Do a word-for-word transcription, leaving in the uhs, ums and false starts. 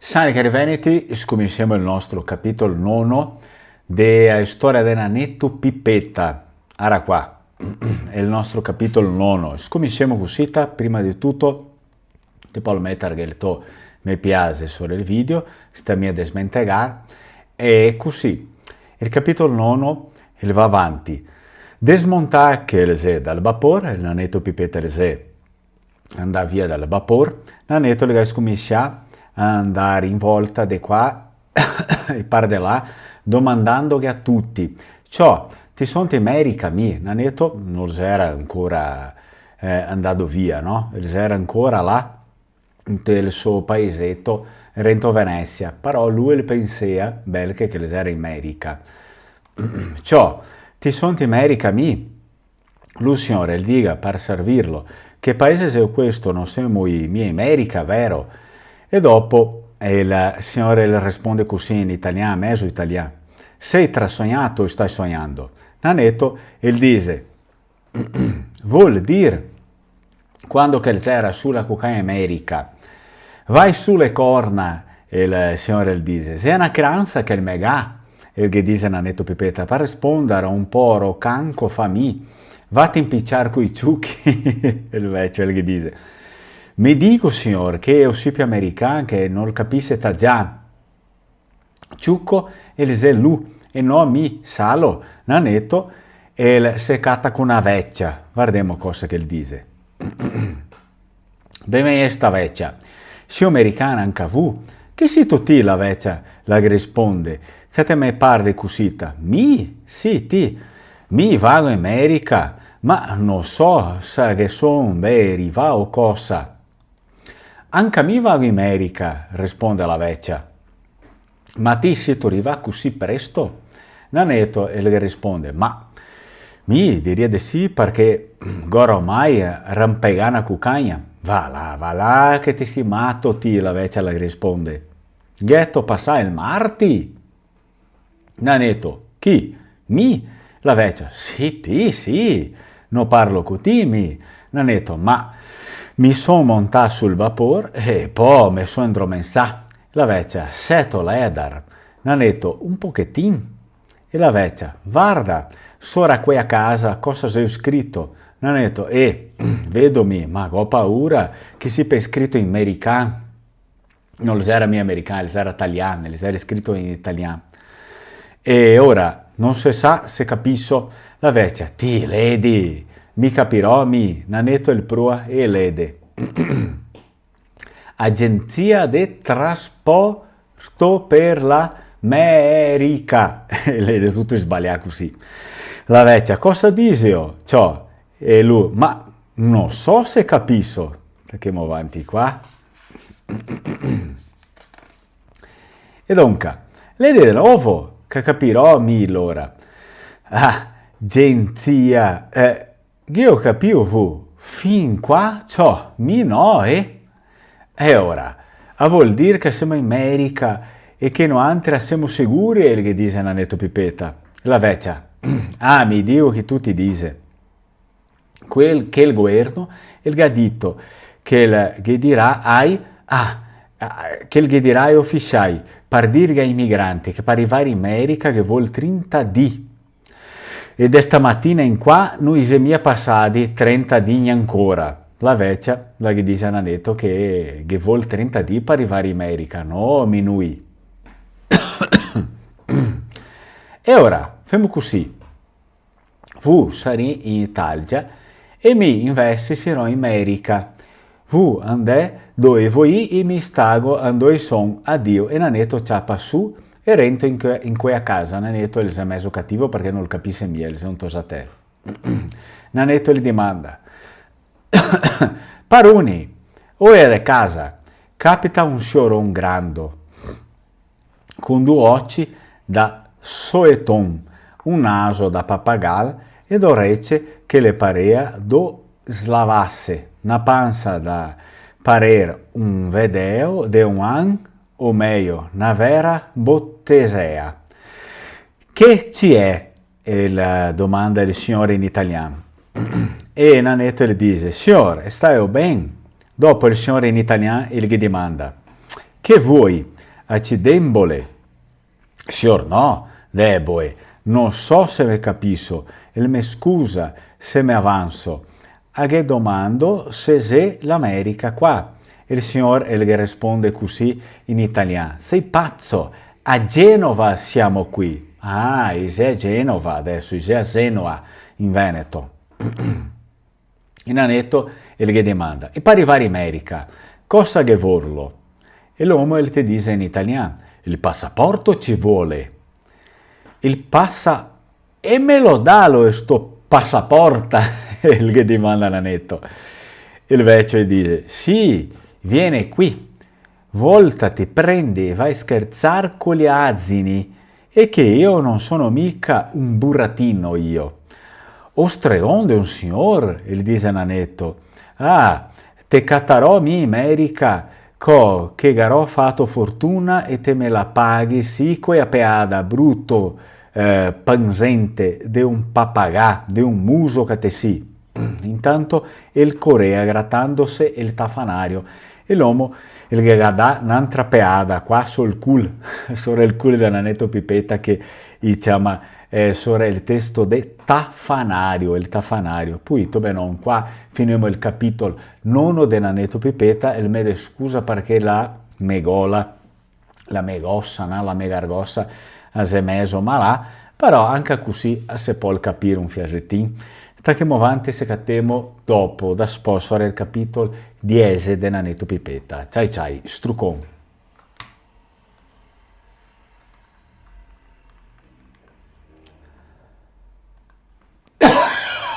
Sani cari veneti, scominsiemo el nostro capitolo nono de a storia de Naneto Pipeta. Ara qua, el nostro capitolo nono. Scominsiemo cusita, prima de tuto, te pol meter el to me piaxe sora el video, sta mia desmentegar. E cusì, el capitolo nono, el va avanti. Desmontà che el xe dal vapor, el Naneto Pipeta el xe andà via dal vapor, Naneto el ga scominsià a andar in volta de qua e par de là, domandandoghe a tuti: "Ciò, ti son in Merica, mi?" Naneto no el xera ancora, eh, andà via, no? El xera ancora là, inte el so paeseto, rento Venesia, però lu el pensea, bel che, che el xera in Merica. "Ciò, ti son in Merica, mi?" Lu: "Signor, el diga, par servirlo, che paese xe questo? No semo i-, mia in Merica, vero?" E dopo el signor el responde cusì in italian, mezo italian: "Sei trasognato o stai sognando?" Naneto el dixe: "Vol dir, quando che el xera su la cucagna in Merica, vai su le corna", el signor el dixe, "xe na cransa che el me ga", el ghe dixe a Naneto Pipeta, "par respondar a un poro can co fa mi, vate a impiciar coi ciuchi", el vecio el ghe dixe: "Mi digo, signor, che eu sipia merican che no el capise tagian. Ciuco el xe lu, e no mi, salo?" Naneto el se cata co na vecia, vardemo cosa che el dixe. Be, me sta vecia: "Sio mericana anca vu?" "Chi sito ti?" la vecia la ghe risponde, "che te me parli cusita?" "Mi? Sì, ti." "Mi vago in Merica, ma no so sa ghe son be rivà o cosa." "Anca mi vago in Merica", risponde la vecia. "Ma ti sito rivà cusì presto?" Naneto el ghe risponde: "Ma mi diria de sì, parché go ormai rampegà na cucagna." "Va là, va là, che ti si mato ti", la vecia la ghe risponde. "Gheto pasà el mar ti?" Naneto: "Chi? Mi?" La vecia: "Sì, ti, sì, no parlo co ti, mi." Naneto: "Ma mi son montà sul vapor e po me son indromensà." La vecia: "Seto ledar?" Naneto: "Un pochetin." E la vecia: "Varda, sora quea casa cosa xe scrito?" Naneto: "Eh, vedo mi, ma go paura che sia scrito in merican." No el xera mia merican, el xera talian, el xera scrito in italian. "E ora, no se sa se capiso." La vecia: "Ti ledi, mi capirò mi." Naneto el proa e lede: "Agenzia de trasporto per la Merica." E lede tuto sbalià cusì. La vecia: "Cosa dixeo, ciò?" E lu: "Ma no so se capiso." Tachemo avanti qua. E donca, lede de novo, che capirò mi lora. "Ah, genzia, eh, gheto capìo vu? Fin qua, ciò, mi no, eh?" "E ora, a vol dir che semo in Merica e che noantri a semo seguri?" el ghe dixe a Naneto Pipeta. La vecia: "Ah, mi digo che tuti dixe." Quel, che el governo el ga dito che el ghe dirà ai, ah, ah, che el ghe dirà ai ufisiai, par dirghe ai migranti che par rivar in Merica ghe vol trinta dì. E de stamatina in qua no i xe mia pasadi trenta dì gnancora. La vecia la ghe dixe a Naneto che ghe vol trenta dì par rivar in Merica, no minui. E ora, femo cusì. Vu sarì in Italia e mi invese sarò in Merica. Vu andè dove voi e mi stago andove son, adio. E Naneto ciapa su e rento in que-, in quea casa. Naneto el xe mezo cativo parché no el capise mia, el xe un tosatel. Naneto el dimanda: "Paruni, oi xe de casa?" Capita un sioron grando, con du oci da soeton, un naso da papagal e do rece che le parea do slavase, na pansa da parer un vedeo de un an, o mejo, na vera botesea. "Che ci xe?" el domanda el signor in italian. E Naneto el dixe: "Signor, staeo ben?" Dopo el signor in italian el ghe dimanda: "Che vuoi? Acidembole! Sior no, deboe, no so se me capiso, el me scusa se me avanso. A ghe domando se xe l'America qua. El sior el ghe responde cusì in italian: "Sei pazzo? A Genova siamo qui." Ah, i xe a Genova adeso, i xe a Zenoa in Veneto. E Naneto el ghe demanda: "E par rivare in Merica, cosa ghe vorlo?" E l'omo el te dixe in italian: "Il passaporto ci vuole." "Il passa-, e me lo dalo sto passaporta?" el ghe demanda Naneto. El vecio el dixe: "Sì, viene qui. Voltati, prendi e vai scherzar co gli asini, e che io non sono mica un burattino io." "O stregón de un signor", el dixe Naneto. "Ah, te catarò mi in Merica, co che garò fato fortuna e te me la paghi, sì, co ea peada, bruto, eh, panzente de un papagà, de un muso che te sì." Intanto el corea gratandose el tafanario, e l'omo el ghe ga dà n'antra peada qua sul cul, sora el cul de Naneto Pipeta, che i ciama, eh, sora el testo de tafanario, el tafanario. Puito, benon, qua finimo el capitol nono de Naneto Pipeta, el me de scusa parché la me gola, la me gosa, no? La me gargosa, a xe mezo malà, però anca cusì a se pol capir un fiasetin. Tachemo vanti, se catemo dopo, daspò, sora el capitol diese de Naneto Pipeta. Ciai ciai, strucon.